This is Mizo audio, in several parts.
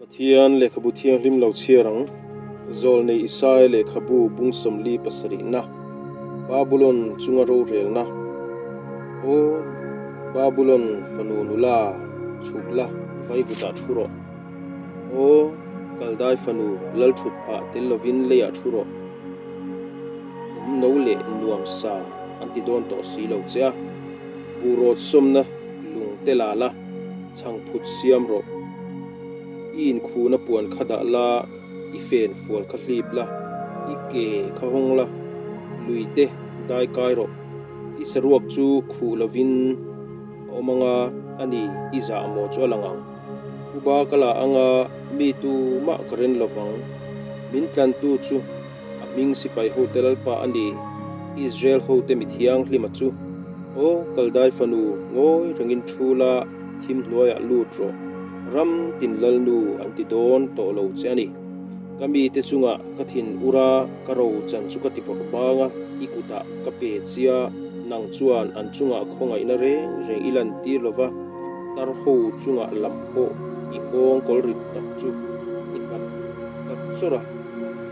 Pathian lehkhabu thianghlim lo chhiar ang, Zawlnei Isaia lehkhabu bung 47 na, Babulon chunga rorelna. Aw Babulon fanu nula, chhuk la, vaivutah thu rawh. Aw Kaldai fanu, lal thut phah tel lovin leiah thu rawh. Awm no leh nuam sa an ti dawn tawh si lo che a, buhrawt sawmna lung te la la, chhang phut siam rawh. I inkhuna puan kha dah la, i fen fual kha hlip la, i ke kha hawng la, lui te dai kai rawh. I saruak chu khuh lovin a awm anga, a ni, i zah maw chu a lang ang. U ba ka la anga mi tu mah ka ren lovang. Min tlantu chu a hming sipai hote Lalpa a ni, Israel hote mi thianghlima chu. Aw Kaldai fanu, ngawi rengin thu la, thim hnuaiah lut rawh. Ram tin Lalnu an ti dawn tawh lo che a ni. Ka mite chungah ka thin ur a, ka ro chan chu ka ti bawrh bang a, i kutah ka pe chia, nang chuan an chungah khawngaihna reng reng i lantir lo va. Tar ho chungah lam pawh i nghawng kawl rit tak chu i nghat ta chawrh a,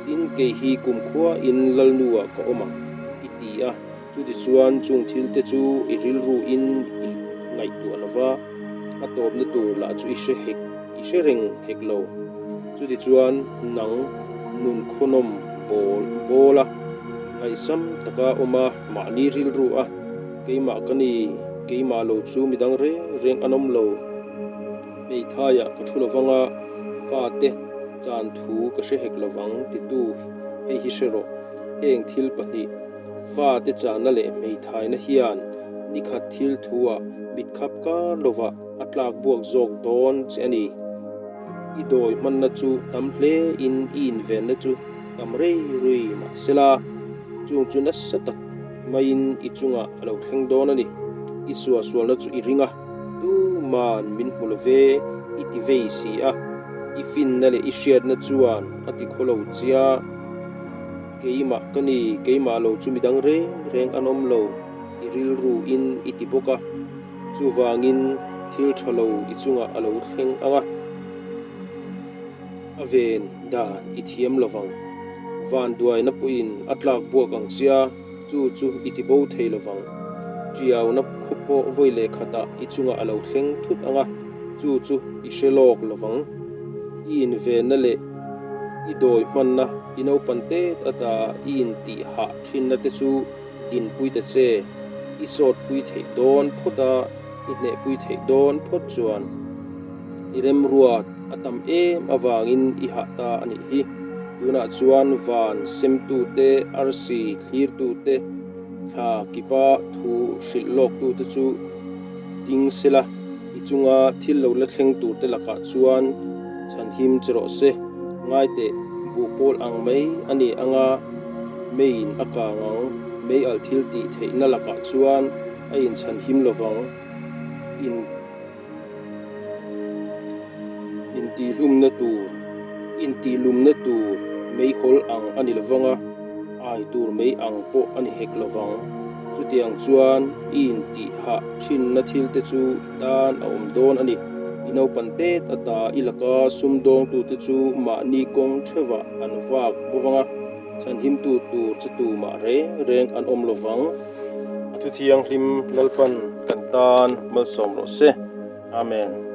tin kei hi kumkhua in Lalnu ah ka awm ang i ti a, chutichuan chung thil te chu i rilru in i ngaihtuah lo va, a tawpna tur lah chu i hre hek i hre reng hek lo. Chutichuan nang nun khawnawm bawl bawl a, ngaihsam taka awm a, mahni rilru a. Keimah ka ni, keimah lo chu midang reng reng an awm lo. Hmeithaiah ka thu lovang a, fate chan thu ka hre hek lovang titu hei hi hre rawh. Heng thil pahnih, fate channa leh hmeithaina hian nikhat thil thuah mitkhap kar lovah a tlak buak zawk dawn che a ni. I dawi hmanna chu tam hle in i invenna chu tam rei rui mahsela chung chu nasa tak maiin i chungah a lo thleng dawn a ni. I suahsualna chu i ring a, tuman min hmu lo ve i ti vei si a, i finna leh i hriatna chuan a ti khaw lo chia. Keimah ka ni, keimah lo chu midang reng reng an awm lo, i rilru in i ti bawk a, chuvangin thil tha lo i chungah a lo thleng ang a. A ven dan i thiam lo vang. Vanduaina pawhin a tlak buak ang chia, chu chu i ti bo thei lo vang. Ṭiauna khaw pawh vawi leh khatah i chungah a lo thleng thut ang a, chu chu i hre lawk lo vang. I invenna leh i dawi hmanna, i naupan tet ata i intih hah thinna te chu dinpui ta che. I sawtpui theih dawn phawt a, i hnehpui theih dawn phawt chuan i remruat a tam em avangin i hah ta a nih hi. Tunah chuan van semtute, arsi thlirtute, thla kipa thu hrilh lawktute chu ding sela, i chunga thil lo la thleng turte lakah chuan chhanhim che rawh se. Ngaiteh, buh pawl ang mai a ni anga meiin a kang ang, mei alh thil tih theihna lakah chuan a inchhanhim lovang. In. Intihlumna tur, Intihlumna tur meihawl ang a ni lovang a, ai tur mei ang pawh a ni hek lovang. Chutiang chuan i intihhah thinna thil te chu i tan a awm dawn a ni. I naupan tet ata i laka sumdawngtute chu mahni kawng theuhah an vak bawk ang a, chhanhimtu tur che tumah reng reng an awm lovang. A thu thianghlim Lalpan kan tan malsawm rawh se. Amen.